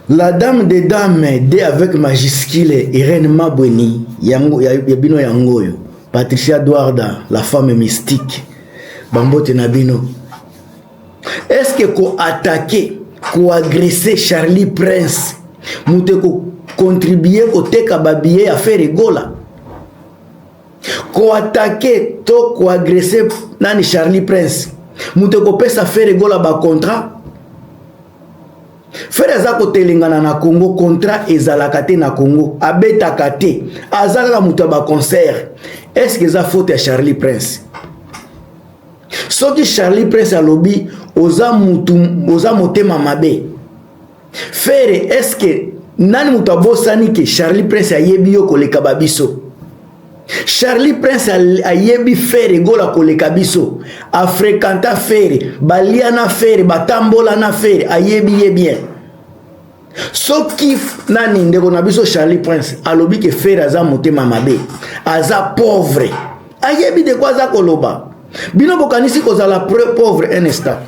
La dame des dames, D avec majuscule, Irène Mabweni, yango, ya, ya bino yango oyo. Patricia Duarda, la femme mystique. Bambote na bino. Est-ce que ko attaquer, ko agresser Charlie Prince, moto ko contribuer koteka ba billets ya Ferre Gola? Ko attaquer to ko agresser nani Charlie Prince, moto ekopesa Ferre Gola ba contrat? Ferre aza kotelengana na Congo, contrat ezalaka te na Congo, abetaka te, aza kaka moto ya ba concert. Est-ce que eza faute ya Charlie Prince? Soki Charlie Prince alobi oza mutu, oza motema mabe, Ferre, est-ce que nani moto abosani ke Charlie Prince ayebi yo koleka ba biso? Charlie Prince ayebi Ferre Gola koleka biso, afréquenta Ferre, balia na Ferre, batambola na Ferre, ayebi ye bien. Soki nani ndeko na biso Charlie Prince alobi ke Ferre aza motema mabe, aza pauvre, ayebi de quoi aza koloba. Bino bokanisi kozala pauvre un instant.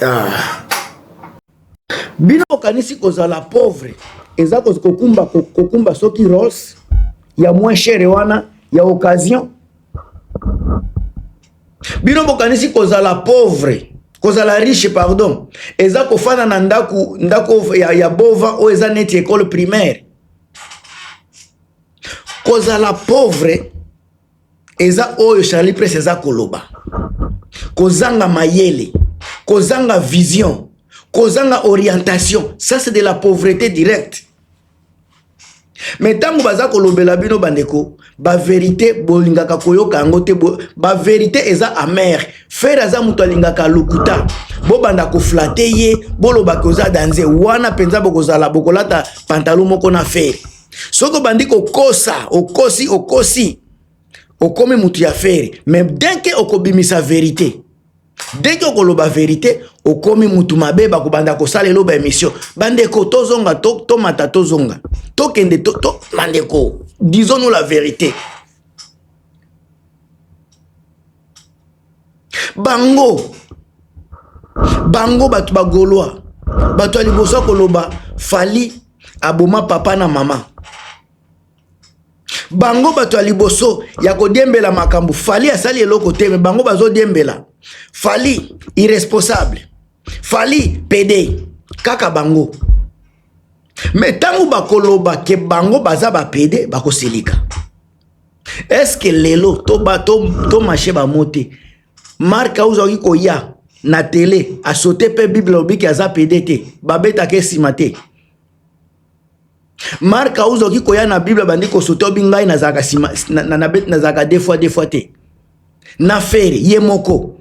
Ah. Bino bokanisi kozala pauvre eza kokumba, kokumba soki Rolls ya moins cher wana ya occasion. Bino bokanisi kozala pauvre, kozala riche pardon, eza kofanda na ndako, ndako ya, ya bova oyo eza neti école primaire. Kozala pauvre eza oyo Charlie Prince eza koloba, kozanga mayele, kozanga vision, kozanga orientation, ça c'est de la pauvreté directe. Mais ntango baza kolobela bino bandeko ba vérité, bolingaka koyoka yango te. Ba vérité eza amère. Ferre aza moto alingaka lokuta, bobanda koflatter ye, bolobaka oza danze wana mpenza, bokozala bokolata pantalon moko na Ferre. Soki obandi kokosa, okosi, okosi, okomi mutu ya Ferre. Mais dès que okobimisa vérité, dès que okoloba vérité, okomi mutu mabe, bakobanda kosalela ba émission. Bandeko, tozonga, tomata, tozonga, tokende to, to, bandeko, disons-nous la vérité. Bango bango bato bagaulois, bato ya liboso ya koloba Fally aboma papa na mama, bango bato ya liboso ya kodiembela makambo Fally asali eloko te, mais bango bazodiembela Fally irresponsable, Fally pédé, kaka bango. Mais ntango bakoloba ke bango baza bapédé, bakosilika. Est-ce lelo tomashe bamo te? Mark auzwaki koya na tele, asote mpe Bible, alobiki aza pédé te, babetaka esima te. Mark auzwaki koya na Bible, bandi kosote, obi ngai nazalaka nsima, nazalaka deux fois deux fois te na Ferre ye moko.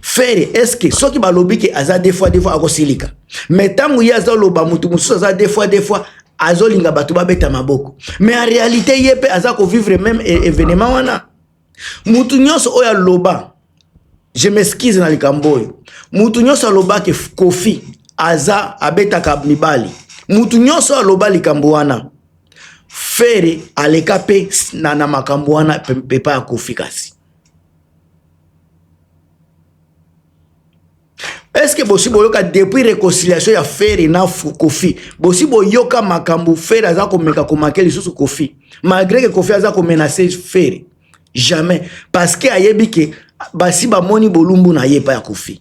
Ferre, est-ce soki balobi ke aza deux fois deux fois, akosilika? Mais ntango ye azoloba motu mosusu aza deux fois deux fois, azolinga bato babeta maboko, mais en réalité ye mpe aza kovivre même événement wana. Mutu nyonso oyo aloba, je m'excuse na likambo oyo, mutu nyonso alobaki Kofi aza abetaka mibali, mutu nyonso aloba likambo wana, Ferre aleka mpe na makambo wana pepa ya Kofi. Kasi est-ce bosi boyoka depuis réconciliation ya Ferre na Kofi, bosi boyoka makambo Ferre aza komeka komake lisusu Kofi, malgré que Kofi aza komenacer Ferre? Jamais, parce que ayebi ke basi bamoni bolumbu na ye epai ya Kofi.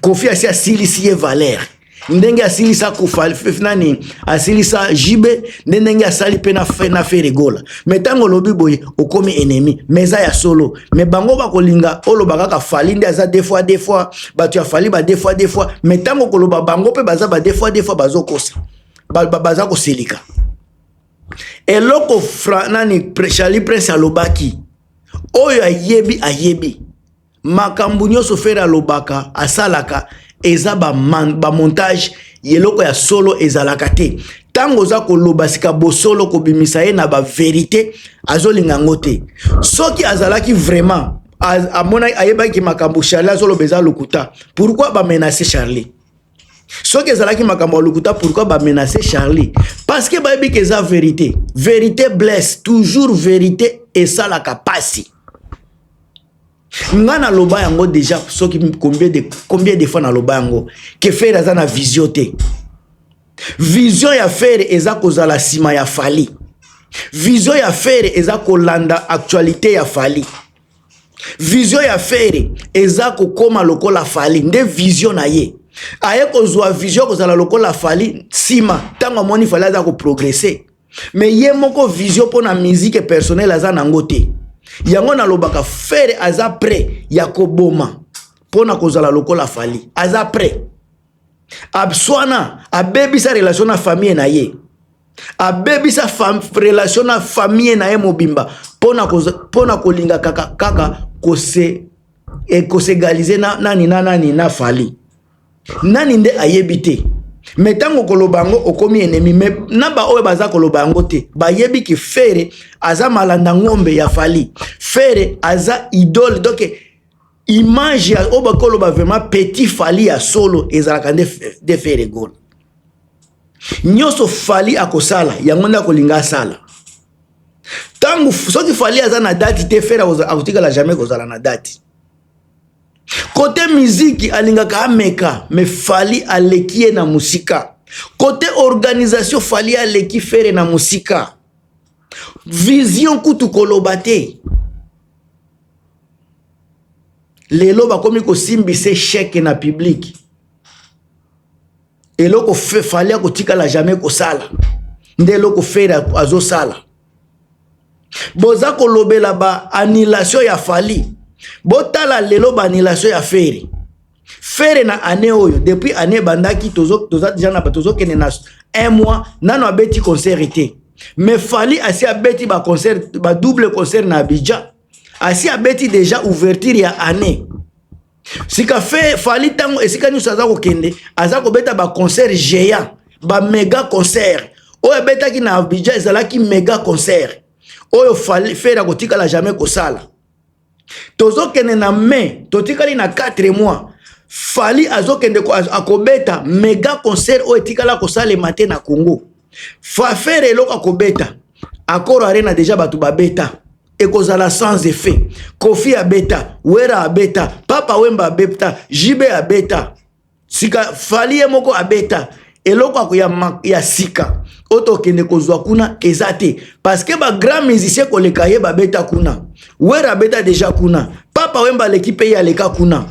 Kofi asi asilisi ye valeur, ndenge asilisa Kofa nani, asilisa JB, nde ndenge asali mpe na Ferre Gola. Mais ntango olobi boye, okomi ennemi. Mais eza ya solo. Mais bango bakolinga oloba kaka Fally nde aza deux fois deux fois, bato ya Fally ba deux fois deux fois. Mais ntango koloba bango mpe baza ba deux fois deux fois, bazokosa, baza koselika. Eloko nani Charlie Prince alobaki oyo, ayebi, ayebi makambo nyonso Ferre alobaka, asalaka, eza bamontage ba, eloko ya solo ezalaka te. Ntango oza koloba sika bosolo, kobimisa ye na bavérité, azolinga yango te. Soki azalaki vraiment amona, ayebaki makambo Charlie azoloba eza lokuta, pourquoi bamenace Charlie? Soki ezalaki makambo ya lokuta, pourquoi bamenace Charlie? Parce que bayebi ke eza vérité. Vérité blesse toujours, vérité esalaka pasi. Nga naloba yango déjà soki combien de fois naloba yango ke Ferre aza na vision te. Vision ya Ferre eza kozala nsima ya Fally. Vision ya Ferre eza kolanda actualité ya Fally. Vision ya Ferre eza kokóma lokola Fally. Nde vision na ye. Aye kozwa vision kozala lokola Fally nsima, ntango amoni Fally aza koprogresser. Mais ye moko, vision mpo na musique personnelle aza nango te. Yango nalobaka, Ferre aza prêt ya koboma mpo na kozala lokola Fally. Aza prêt abswana, abebisa relation na famille na ye, abebisa relation na famille na ye mobimba mpo na kolinga kaka kos'égaliser na nani, na nani, na Fally. Nani nde ayebi te? Mais ntango koloba yango, okomi ennemi. Mais na baoyo baza koloba yango te, bayebi ke Ferre aza malanda ngombe ya Fally. Ferre aza idole. Donc image ya oyo bakoloba vraiment petit Fally ya solo ezalaka nde Ferre Gola. Nyonso Fally akosala, yango nde akolinga asala. Ntango soki Fally aza na date te, Ferre akotikala jamais kozala na date. Côté miziki, alingaka ameka, mais Fally aleki ye na mosika. Côté organisation, Fally aleki Ferre na mosika. Vision kutu koloba te. Lelo bakomi kosimbisa échec na public. Eloko Fally akotikala jamais kosala, nde eloko Ferre azosala. Boza kolobela ba annulation ya Fally, botala lelo ba annulation ya Ferre. Ferre na année oyo, depuis année ebandaki, toza déjà na, tozokende na un mois, nano abeti concert te. Mais Fally asi abeti baconcert, badouble concert na Abidjan, asi abeti déjà ouverture ya année. Sika fe Fally, ntango esika nyonso aza kokende, aza kobeta baconcert géant, baméga concert. Oyo abetaki na Abidjan ezalaki méga concert oyo Ferre akotikala jamais kosala. Tozokende na mai, totikali na 4 mois. Fally azokende akobeta méga concert oyo etikala kosalema te na Congo. Ferre, eloko akobeta, Accor Arena déjà bato babeta, ekozala sans effet. Koffi abeta, Wera abeta, Papa Wemba abeta, JB abeta. Sika Fally ye moko abeta, eloko ya sika oyo tokende kozwa kuna eza te, parce que bagrand musicien koleka ye babeta kuna. Wera abeta déjà kuna, Papa Wemba aleki mpe ye aleka kuna,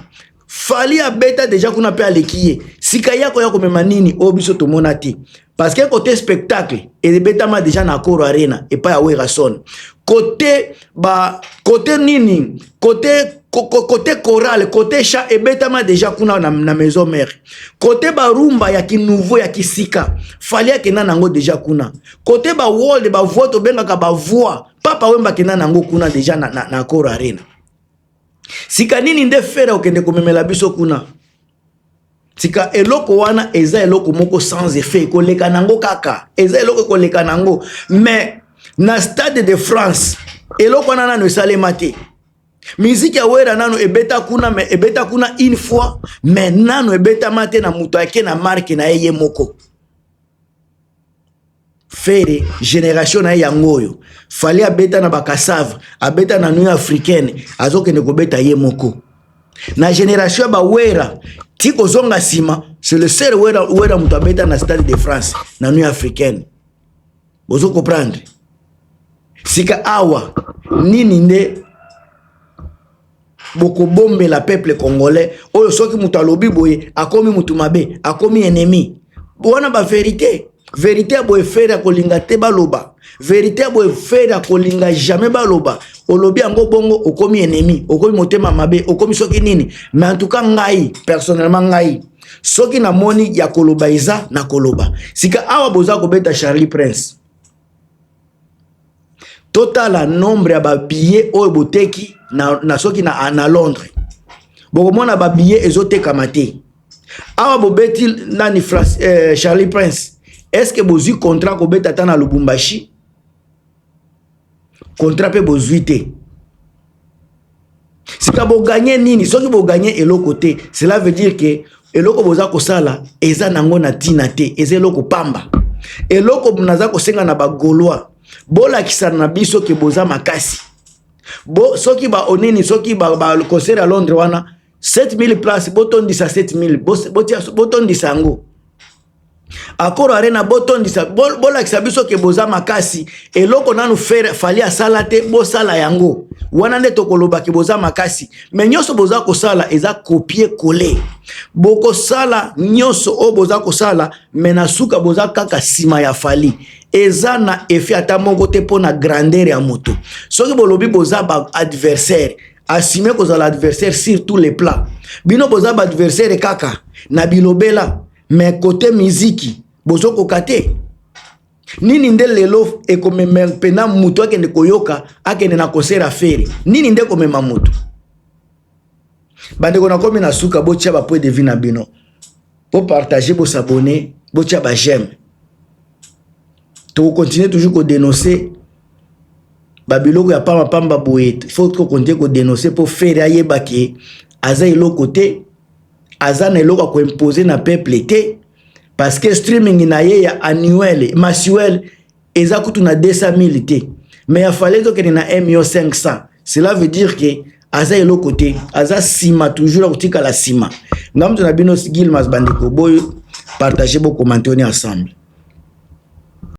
Fally abeta déjà kuna mpe aleki ye. Sika ye akoya komema nini oyo biso tomona te? Parce que côté spectacle, ebetama déjà na Accor Arena epai ya Werrason. Côté ba côté nini, côté chorale, côté chant, ebetama déjà kuna na Maison Mère. Côté barumba ya kinouveau, ya kisika, Fally akenda nango déjà kuna. Côté baworld, bavoix, tobengaka bavoix, Papa Wemba akenda nango kuna déjà na Accor Arena. Sika nini nde Ferre okende komemela biso kuna? Tika eloko wana, eza eloko moko sans effet, ekoleka nango kaka, eza eloko ekoleka nango. Mais na Stade de France, eloko wana nano esalema te. Miziki ya Wera nano ebeta kuna, mais ebeta kuna une fois, mais nano ebetama te na moto ake na marque na ye ye moko. Ferre, génération na ye yango oyo. Fally abeta na bakasave, abeta na Nuit africaine, azokende kobeta ye moko. Na génération ya bawera ti kozonga nsima, c'est le seul Wera, Wera moto abeta na Stade de France na Nuit africaine. Bozo comprendre? Sika awa nini nde bokobombela peuple congolais oyo? Soki moto alobi boye, akomi motu mabe, akomi ennemi. Wana bavérité, vérité ya boye, Ferre akolinga te baloba. Vérité ya boye, Ferre akolinga jamais baloba. Olobi yango bongo, okomi ennemi, okomi motema mabe, okomi soki nini. Mais en tout cas, ngai personnellement, ngai soki namoni ya koloba, eza na koloba. Sika awa boza kobeta Charlie Prince, totala nombre ya babillet oyo boteki na soki na Londres, bokomona babillet ezotekama te. Awa bobeti nani, Charlie Prince, est ce que bozwi contrat kobeta ata na Lubumbashi? Contrat mpe bozwi te. Sika bogagner nini? Soki bogagner eloko te, cela veut dire ke eloko boza kosala eza nango na ntina te, eza eloko pamba. Eloko naza kosenga na bagaulois, bolakisa na biso ke boza makasi. Bo soki ba onini, soki ba, ba concert ya Londres wana 7000 place, botondisa 7000, botondisa yango. Accor Arena, botondisa, bolakisa biso ke boza makasi. Eloko nanu Fally asala te, bosala yango. Wana nde tokoloba ke boza makasi. Mais nyonso boza kosala eza copier-coller. Bokosala nyonso oyo boza kosala, mais na suka boza kaka nsima ya Fally. Eza na effet ata moko te mpo na grandeur ya moto. Soki bolobi boza baadversaire, assume kozala adversaire sur tous les plans. Bino boza baadversaire kaka na bilobela, mais côté miziki bozokoka te. Nini nde lelo ekomema mpena moto akende koyoka, akende na concert ya Ferre? Nini nde komema moto? Bandeko, nakomi na suka. Botia bapoint de vue na bino, bopartage, bos'abonner, botia baj'aime. Tokocontinue toujours kodénoncer babiloko ya pambapamba boye. Faut tokontinue kodénoncer mpo Ferre ayeba ke aza eloko te, aza na eloko ya koimpose na peuple te, parce que streaming na ye ya annuel, mensuel eza kutu na 200 000 te, mais ya Fally ezokende na 1 million 500. Cela veut dire ke aza eloko te, aza nsima, toujours akotikala nsima. Nga moto na bino Gilmas. Bandeko, boyo partage, bocommenter, on est ensemble.